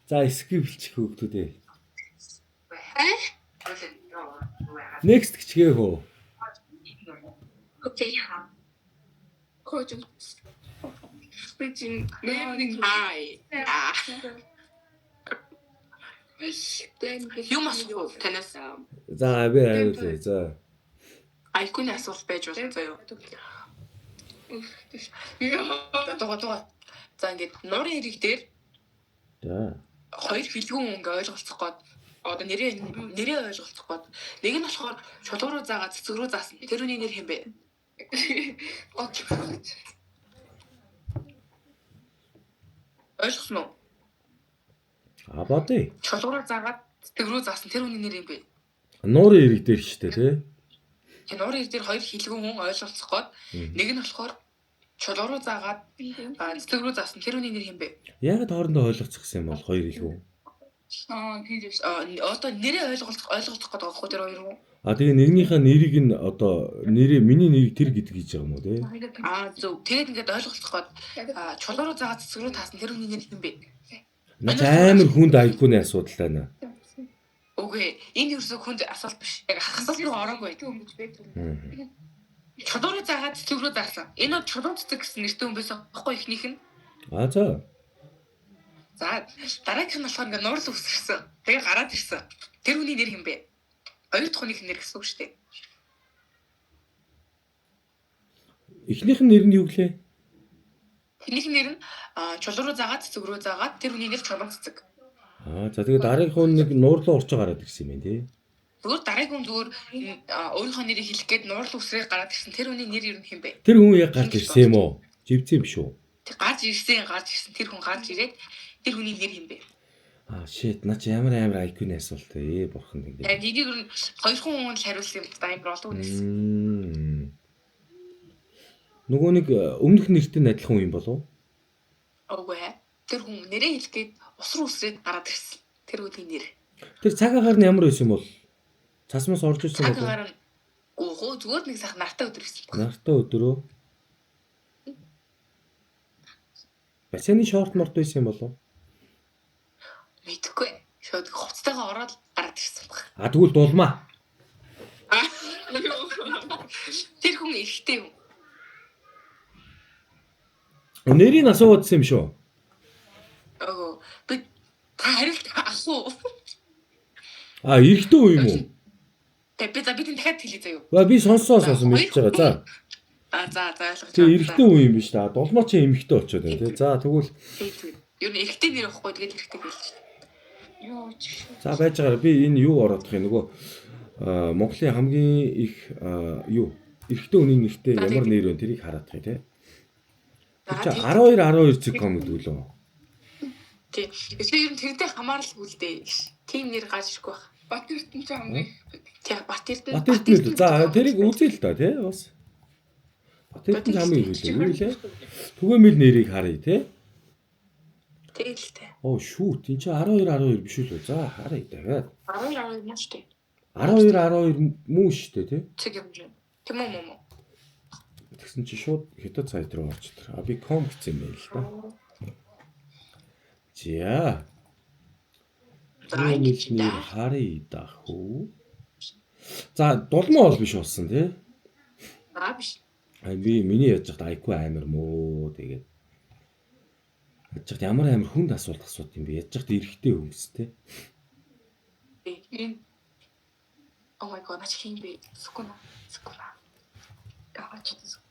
За skip хэлчих хөглөө дээ. Next гिचгээ хөө. Okay. Коуч. Би чинь нэг Хай. Аа. Юм асуух уу танаас? За би хариулъя. За. IQ-ны асуулт байж болно заяа. За дуга дуга. За ингээд нуурын хэрэг дээр За. хоёр хилгүүн ингээ ойлголцох гээд одоо нэрээ нэрээ ойлголцох гээд нэг нь болохоор чулуу руу заагаад цэцэг рүү заасан. Тэр хүний нэр хэн бэ? Ойлгосон уу? А бодъё. Чулуу руу заагаад цэцэг рүү заасан тэр хүний нэр юм бэ? Нуурын хэрэг дээр шүү дээ, тий? Тэр нуурын хэрэг дээр хоёр хилгүүн хүн ойлголцох гээд нэг нь болохоор чулуу руу заагаад цэцэг рүү заасан тэр хүний нэр хэн бэ? Яагаад хоорондоо ойлголцох гэсэн юм бол хоёр илгүү? Аа хийж А, одоо нэрээ ойлголцох ойлголцох гээд байгаа байхгүй тэр хоёр хүн. А тэгээ нэгнийхээ нэрийг нь одоо нэрээ миний нэрийг тэр гэдэг хийж байгаа юм уу тий? Аа зөв. Тэгээд ингээд ойлголцох гээд чулуу руу заагаад цэцэг рүү таасан тэр хүний нэр хэн бэ? Наач амар хүнд IQ-ны асуудал байна. Үгүй энэ ерөөсөө хүнд асуулт биш. Яг асуулт руу ороогүй. Чулуу руу заагаад цэцэг рүү заасан. Энэ бол чулуу цэцэг гэсэн нэртэй хүн байсан байхгүй эхнийх нь. А за. За дараагийнх нь болохоор ингээд нуурл үсэрсэн. Тэгээ гараад ирсэн. Тэр хүний нэр хэн бэ? Хоёр дахь хүнийх нэр гэсэн үг шүү дээ. Эхнийх нь нэр нь юу гэлээ? Тэрнийх нэр нь чулуу руу заагаад цэцэг рүү заагаад тэр хүний нэр чулуу цэцэг. Аа за тэгээ дараагийнх нь нэг нуурлуу орчоо гараад ирсэн юм байна тий. Зүгээр дараагийн хүн зүгээр өөрийнхөө нэрийг хэлэх гээд нуурлуу үсрээ гараад ирсэн. Тэр хүний нэр ер нь хэн бэ? Тэр хүн яг гарч ирсэн юм уу? Живцэн биш үү? Тэр гарч ирсэн, гарч ирсэн. Тэр хүн гарч ирээд тэр хүний нэр хэн бэ? Аа shit наач ямар амар IQ-ны асуулт ээ бурхан нэг. Яг энийг ер нь хоёр хүн л хариулсан юм да амар олон хүнээс. Нөгөө нэг өмнөх нэртэй нь адилхан хүн юм болов уу? Үгүй ээ. Тэр хүн нэрээ хэлэх гээд ус руу үсрээд гараад ирсэн. Тэр хүний нэр. Тэр цаг агаар нь ямар байсан юм бол? Цасмаас орж ирсэн Цаг болов уу? агаар нь гоо зүгээр нэг сайхан нартай өдөр ирсэн баг. Нартай өдрөө. Басяны шорт морт байсан юм болов уу? Мэдэхгүй. Шууд хувцастайгаа ороод гараад ирсэн баг. А тэгвэл дулмаа. Тэр хүн эрэгтэй хүн. Нэрийг асуугаадсэн юм шүү. Өгөө би та хариулт авах уу? А эрэгтэй хүн юм уу? Тэ би за би тань дахиад хэлье заяа. Ба би сонссоо сонсон мэдчихэж байгаа. За. А за за ойлгож Тэг эрэгтэй хүн юм биш та. Дулмаа чи эмэгтэй болчиход байна тий. За тэгвэл Ер нь эрэгтэй нэр авахгүй тэгээд эрэгтэй хэлж. Йоо чи. за байж байгаараа би энэ юу ороодох юм нөгөө Монголын хамгийн их юу эрэгтэй хүний нэртэй ямар нэр вэ тэрийг хараадах юм тий. Тэр чи 12 12 цэг.com гэдэг лөө. Тий. Эсвэл ер нь тэрнтэй хамааралгүй л дээ. Тийм нэр гарч ирэхгүй байх. Бат Эрдэнэ чи хамгийн их. Тий Бат Эрдэнэ. Бат Эрдэнэ л. За тэрийг үзье л да тий бас. Бат Эрдэнэ хамгийн их үлээ. Юу лээ? Түгээмэл нэрийг харъя тий. Тэгэл тий. Оо шүүт энэ чи 12 12 биш үү? За харъя дахиад. 12 12 мөн шүү дээ. 12 12 мөн шүү дээ тий. Цэг юм юм. Тийм үү мөн үү? Тэгсэн чи шууд хятад сайт руу орж ирэх. А би ком гэсэн юм байна л да. За. За Түгээмэл нэр харъя дах үү? За дулмаа бол биш болсон тий. Аа биш. А би миний яаж хат IQ амар мөө тэгээд яаж хат ямар амар хүнд асуулт асууд юм бэ? Яаж хат эрэгтэй хүмүүс те. Энэ Oh my god, нач хин бэ? Сукуна. Сукуна. Яач сукуна.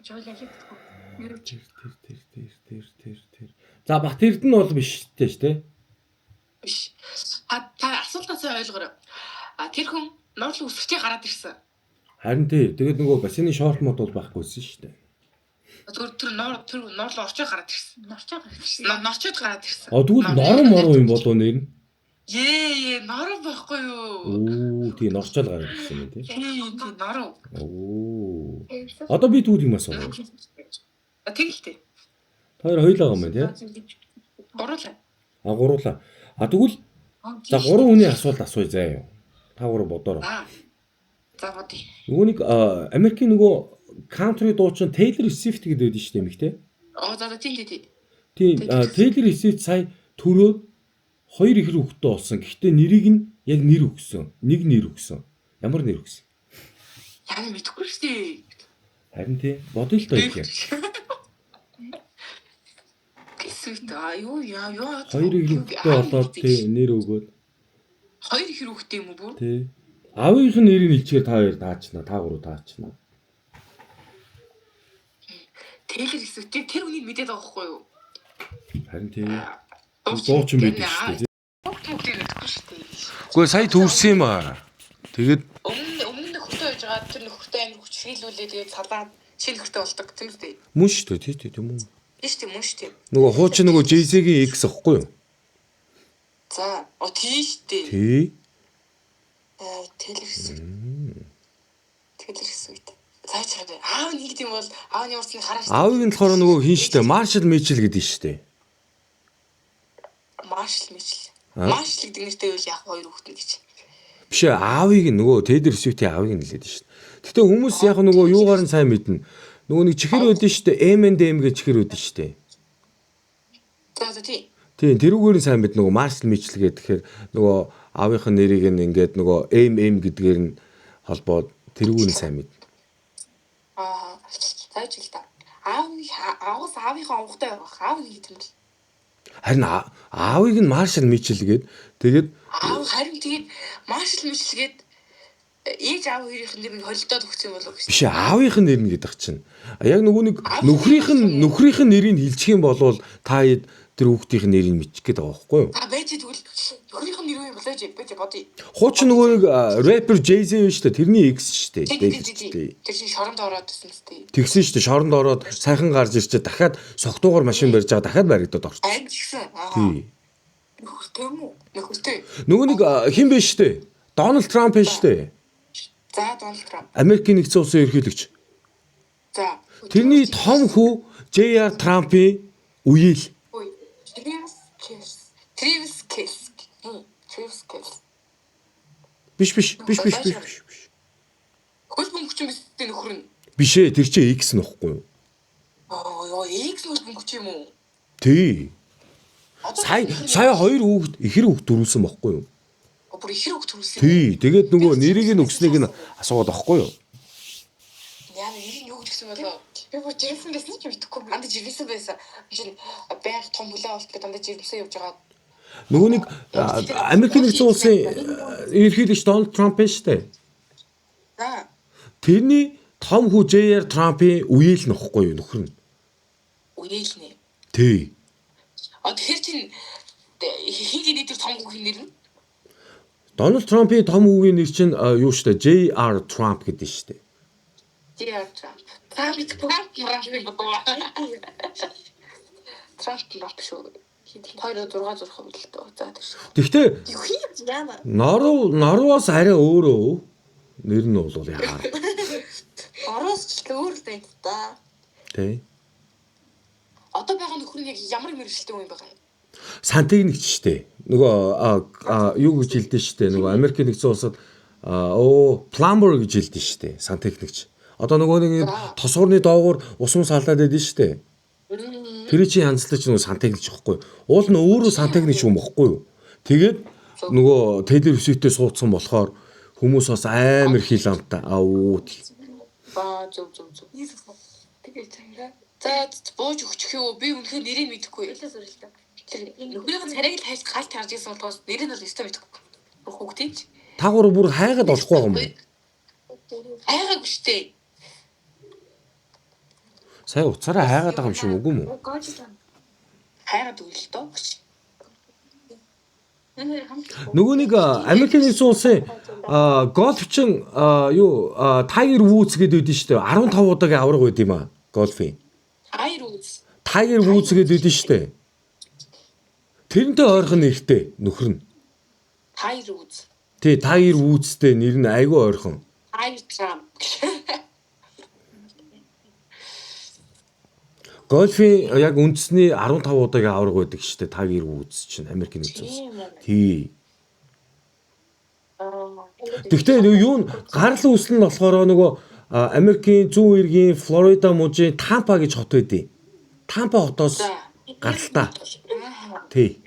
Жолоо. Тэр тэр тэр тэр тэр тэр тэр. За Бат Эрдэнэ бол биш те шүү те. Биш. А та асуултаа сайн ойлгоорой. А тэр хүн нуурлан үсгчээ гараад ирсэн. Харин тий. Тэгээд нөгөө бассейны шорт мод бол байхгүйсэн шүү дээ. Зүгээр тэр нуур тэр нуурлан орчоо гараад ирсэн. Норчоо гарч ирсэн. Норчоод гараад ирсэн. А тэгвэл норон морон юм болов нэр нь? Ээ норон байхгүй юу? Оо тий норчоод гараад ирсэн юм тий. Тий тий норон. Оо. Одоо би тэгвэл юм асууя. Тэгэл тий. Та хоёр хоёулаа юм байна тий. Гурлаа. А гуруулаа. А тэгвэл за гурван хүний асуулт асууя заа юу. Та гурав бодоорой. За бодъё. Нөгөө нэг Америкийн нөгөө Country дуучин Taylor Swift гэдэг байдаг шүү дээ, эмэгтэй. Оо, за за, тийм, тийм, тийм. Тийм, Taylor Swift сая төрөөд хоёр ихэр хүүхэдтэй болсон. Гэхдээ нэрийг нь яг нэр өгсөн. Нэг нэр өгсөн. Ямар нэр өгсөн? Яа, мэдэхгүй шүү дээ. Харин тий, бодъё л доо их юм. Swift а юу яа юу. Хоёр ихэр хүүхэдтэй болоод тий нэр өгөөд. Хоёр ихэр хүүхэдтэй юм уу бүр? Тий. Аавынх нь нэрийг хэлчихээр та хоёр таачна, та гурав таачна. Taylor Swift тэр үнийг мэдээд байгаа байхгүй юу? Харин тий. Дуучин байдаг шүү дээ. Хүүхдээ мэдэхгүй шүү дээ. Үгүй, сая төрсөн юм аа. Тэгээд Өмнө нөхөртэй байж байгаа, тэр нөхөртэй амар хүчрхийлүүлээ, тэгээд салаад шинэ нөхөртэй болдог, тийм үү? Мөн шүү дээ, тий, тий, тийм үү. Тийм шүү дээ, мөн шүү дээ. Нөгөө хуучин нөгөө Jay-Z-гийн X ихгүй юу? За, о, тийм шүү дээ. Тий. Taylor Swift. Taylor Swift. Цааш чад. Аав нь хийх юм бол аав нь ямарч нэг хараа. Аавыг нь болохоор нөгөө хин шүү дээ. Marshall Mitchell гэдэг шүү дээ. Marshall Mitchell. Marshall гэдэг нэртэй байвал яг хоёр хүүхэд нь гэж. Биш ээ, аавыг нь нөгөө Taylor Swift-ийн аавыг нь хэлээд шүү дээ. Гэтэ хүмүүс яг нөгөө юугаар нь сайн мэднэ. Нөгөө нэг чихэр үүдэн шүү дээ. M&M гэж чихэр үүдэн шүү дээ. За за, тий. Тийм, тэрүүгээр нь сайн мэднэ, нөгөө Marshall Mitchell гэдэг, тэгэхээр нөгөө аавынх нь нэрийг нь ингээд нөгөө MM гэдгээр нь холбоод тэрүүгээр нь сайн мэднэ. Аа, зааж л та. Аав аавс аавынхаа овготой байгаа. Аав нь гэдэг юм бол. Харин аавыг нь Marshall Mitchell гээд тэгээд Аав харин тэгээд Marshall Mitchell гээд ээж аав хоёрын нэр нь холилдоод өгсөн болов уу гэж. Биш, аавынх нь нэр нь гэдэг чинь. Яг нөгөө нэг нөхрийнх нь нэрийг хэлчих юм бол та хэд тэр хүүхдийн нэрийг мэдчих гээд байгаа байхгүй юу? А, байж, тэгвэл нөхрийнх нь нэр юу юм болоо чи байж бодъё. Хуучин нөгөө нэг рэпер Jay-Z биш үү? Тэрний X шүү дээ. Тэр чинь шоронд ороод ирсэн үстэй. Тэгсэн шүү дээ. Шоронд ороод сайхан гарч ирчээ, дахиад согтуугаар машин барьж байгаа, дахиад баригдаад орчихсон. Айн гисэн. Тий. Нөхөртэй юм уу? Нөхөртэй. Нөгөө нэг хэн бэ шүү дээ? Дональд Трамп биш шүү дээ. За, Дональд Трамп. Америкийн нэгдсэн улсын ерөнхийлөгч. За. Тэрний том хүү JR Трампын үеэл. Travis Kelce. Travis Kelce. Travis Kelce. Биш, биш, биш, биш, биш, биш, биш. Хөл бөмбөгч юм биз дээ нөхөр нь. Биш ээ, тэр чинь X нөхгүй юу? Аа, ёо, X хөл бөмбөгч юм уу? Тий. Сая сая хоёр хүүхэд, ихэр хүүхэд төрүүлсэн бохгүй юу? Бүр ихэр хүүхэд төрүүлсэн. Тий, тэгээд нөгөө нэрийг нь өгснгийг нь асууад байхгүй юу? Яа, нэрийг нь юу гэж өгсөн болоо? Би бүр жирэмсэн байсан ч мэдэхгүй. Анда жирэмсэн байсан. Чинь байнга том хүлээ авалт гэдэг дандаа жирэмсэн явж байгаа. Нөгөө нэг Америкийн нэгдсэн улсын ерөнхийлөгч Дональд Трамп биш үү? За. Тэрний том хүү JR Трампын үеэл нөхгүй юу нөхөр нь? Үеэл нэ. Тий. А, тэгэхээр чинь хин гинэ тэр том хүүхийн нэр нь? Дональд Трампын том хүүгийн нэр чинь юу шүү дээ? JR Трамп гэдэг шүү дээ. JR Трамп. Трамп Трамп Трамп бодгоо. Трамп Трамп шүү. 2 6 зурх юм л дөө. За, тэр шүү. Тэгвэл Юу юм яана. Норв Норвоос арай өөрөө нэр нь бол яагаар. Ороос ч өөр л байх та. Тий. Одоо байгаа нөхөр нь яг ямар мэргэжилтэй хүн юм байгаа юм? Сантехникч штэ. Нөгөө юу гэж хэлдэж штэ. Нөгөө Америкийн нэгдсэн улсад оо plumber гэж хэлдэж штэ. Сантехникч. Одоо нөгөө нэг тосгорны доогуур ус мус халаад байдэн штэ. Тэр чинь янзлаж нөгөө сантехникч ихгүй. Уул нь өөрөө сантехникч юм бохгүй юу? Тэгээд нөгөө Taylor Swift-тэй суудсан болохоор хүмүүс бас амар хил амтаа. Аа, уу. Ба, зөв, зөв, зөв. Тэгээ чанга. За, бууж өгчих юу? Би үнэхээр нэрийг мэдэхгүй. Хэлээ сүрэлтэ. Тэр нөхрийн царайг л хайж галт харж ирсэн болохоос нэрийг нь бол өстой мэдэхгүй. Хүүхдийн ч. Та гурав бүр хайгаад олохгүй байгаа юм уу? Хайгаагүй штэ. Сая уцаараа хайгаад байгаа юм шиг үгүй юм уу? Хайгаад үйл дөө. Нөгөө нэг Америкийн нэгдсэн улсын гольфчин юу Tiger Woods гэдэг үүдэн шүү дээ. 15 удаагийн авраг байд юм аа гольфын. Tiger Woods. Tiger Woods гэдэг үүдэн шүү дээ. Тэрнтэй ойрхон нэртэй нөхөр нь. Tiger Woods. Тий, Tiger Woods-тэй нэр нь айгүй ойрхон. Tiger Trump. Гольфын яг үндэсний 15 удаагийн авраг байдаг шүү дээ. Tiger Woods чинь Америкийн нэгдсэн улс. Тий. Тэгвэл нөгөө юу н гарал үүсэл нь болохоор нөгөө Америкийн зүүн эргийн Флорида мужийн Тампа гэж хот байдیں۔ Тампа хотоос гаралтай. Тий.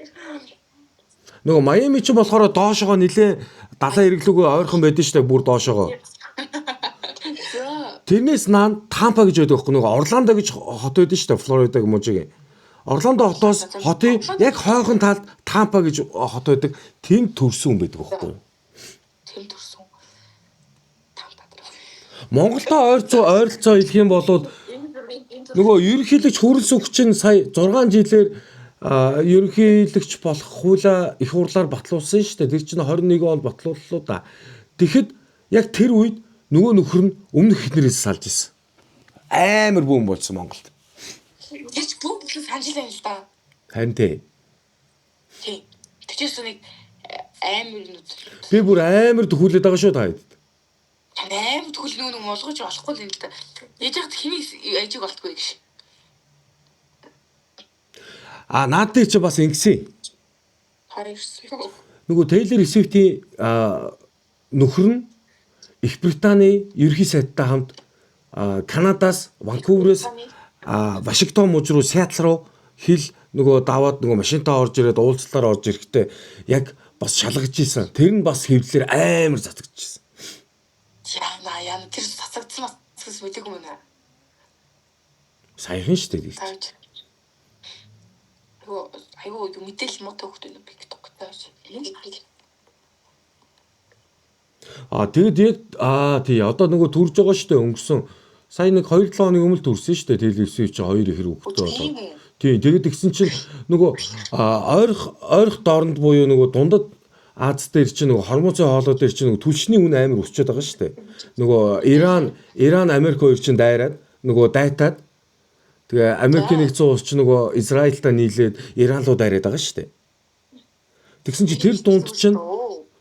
Нөгөө Майами ч болохоор доошогоо нилээ далайн эргэлүүгөө ойрхон байдэн штэ бүр доошогоо. За. Тэрнээс наан Тампа гэж байдаг байхгүй нөгөө Орландо гэж хот байдэн штэ Флоридаг мужийн. Орландо хотоос хотын яг хойхон талд Тампа гэж хот байдаг. Тэнд төрсөн хүн байдаг байхгүй юу? Тэм төрсөн. Тампа дээр. Монголдо ойрцоо ойролцоо хэлэх юм бол нөгөө ерөнхийлөгч Хүрэлсүх чинь сая 6 жилээр ерөнхийлөгч болох хуулиа их хурлаар батлуулсан шүү дээ. Тэр чинь 21 он батлууллаа да. Тэгэхэд яг тэр үед нөгөө нөхөр нь өмнөх эхнэрээс салж исэн. Амар бүүн болсон Монголд. Тэр ч бүх бүхэн санжил байна л да. Харин тий. Тий. Тэгчээс нэг амар нүд. Би бүр амар төхүүлээд байгаа шүү та хэд. Тань амар төгөл нүүн нэг молгож болохгүй л юм л да. Яаж яхад хэний ажиг болтгүй гэж. А наад дээр чи бас ингэсэн. Хоёр ирсэн. Нөгөө Тейлор Свифтийн нөхөр нь Их Британий ерөнхий сайдтай хамт Канадаас Ванкуверээс Вашингтон мужи руу Сиэтл руу хил нөгөө даваад нөгөө машинтаа орж ирээд уулзалтаар орж ирэхдээ яг бас шалгаж исэн. Тэр нь бас хэвлэлээр амар цацагдчихсан. Яна яна тэр цацагдсан бас мэдээгүй юм байна. Саяхан шүү дээ. Тэр чинь. Таавч. Айгу айгу юу мэдээлэл муутай хөхт юм би гэдэг таавч. А тэгэд яг тий одоо нөгөө төрж байгаа шүү дээ өнгөрсөн сая нэг 2 7 хоногийн өмнө төрсөн шүү дээ Тейлор Свифт чи хоёр ихэр хүүхэдтэй Тийм болоод. үү? Тий тэгэд тэгсэн чинь нөгөө ойрох дооронд буюу нөгөө дундад Аз дээр чинь нөгөө Хормузын хоолой дээр чинь нөгөө түлшний үн амар өсчөөд байгаа шүү дээ. Нөгөө Иран Америк хоёр чинь дайраад нөгөө дайтаад тэгээ Америкийн нэгдсэн улс чинь нөгөө Израильтай нийлээд Иран руу дайраад байгаа шүү дээ. Тэгсэн чинь тэр дунд чинь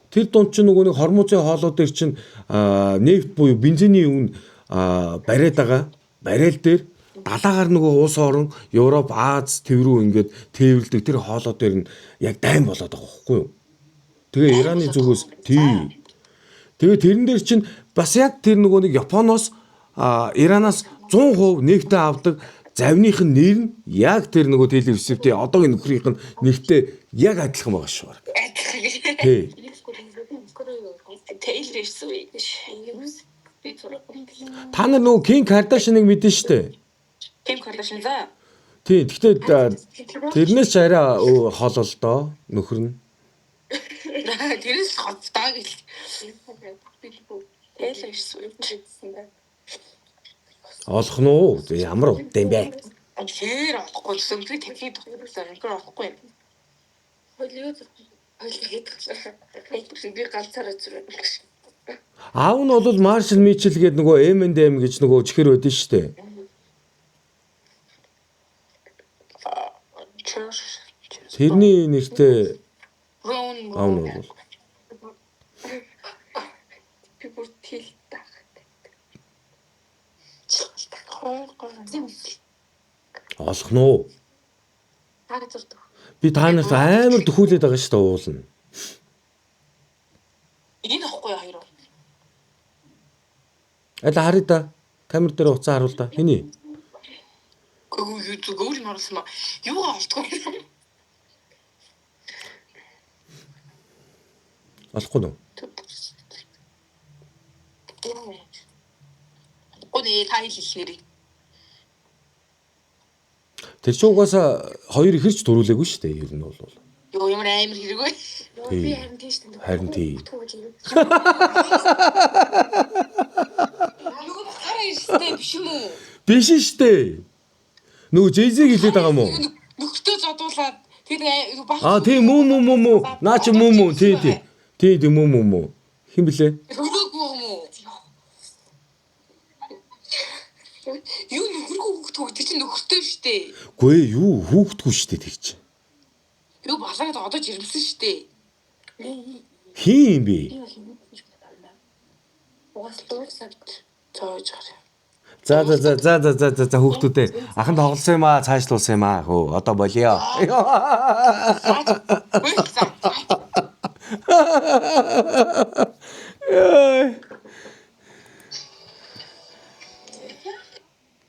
Тэр дунд чинь нөгөө нэг Хормузын хоолой дээр чинь нефть буюу бензиний үн бариад байгаа. Барайл дээр далаагаар нөгөө улс орон Европ, Аз төв рүү ингээд тээвэрлдэг тэр хоолой дээр нь яг дайн болоод байгаа байхгүй юу? Тэгээ Ираны зүгээс тий. Тэгээ тэрэн дээр чинь бас яг тэр нөгөө нэг Японоос Иранаас 100% нефтээ авдаг завных нь нэр нь яг тэр нөгөө Тейлор Свифтийн одоогийн нөхрийнх нь нэртэй яг адилхан байгаа шүү. Адилхан гэж. Тий. Тейлор ирсэн үе гэж. Би зураг. Та нар нөгөө Ким Кардашиныг мэдэн штэ. Ким Кардашин за. Тий, гэхдээ тэрнээс ч арай хол л доо нөхөр нь. Тэрээс хоцтой гэл. Тейлор ирсэн үе гэсэн. Олох нь уу? Ямар удаа юм бэ? Тэр олохгүй сөмдрийг тавхийг тогтсон юм олохгүй юм. Би ганцаараа зүрх гэж. Аав нь бол Маршал Мичел гээд нөгөө M&M гэж нөгөө чихэр байдэн штэ. Тэрний нэртэй Рон аав нь бол. Би бүр тэл таах. Олох нь уу? Би та нарт амар төхүүлээд байгаа штэ уулна. Энэ ахгүй хоёр. Аль харъя да. Камер дээр уцаа харуул да. Хэний? Гөө юу зүг өөр юм оруулсан ба. Юугаа олдгүй. Олохгүй нү? Гоо нэ та хэл нэрийг. Тэр чинь угаасаа хоёр ихэрч төрүүлээгүй штэ ер нь бол. Йоо ямар амар хэрэг вэ? Тий. Харин тий. Нөгөө бахараа ирстэй биш юм уу? Биш штэ. Нөгөө Jay-Z хэлээд байгаа юм уу? Нөхөртөө зодуулаад тэр баг. Аа тий мүү мүү мүү мүү. Наа чи мүү мүү тий тий. Тий тий мүү мүү мүү. Хин блэ? Хөрөөгүй юм уу? Юу нөхөргүй хүүхдгүй тэр чинь нөхөртөө штэ. Гүй ээ, юу хүүхдгүй штэ тэр чинь. Юу балаад одоо жирэмсэн штэ. Хин юм бэ? Зоож гараа. За за за за за за за за хүүхдүүдээ ахан тоглосон юм аа цаашлуулсан юм аа. Хөө одоо болио. Үгүй за. Яй.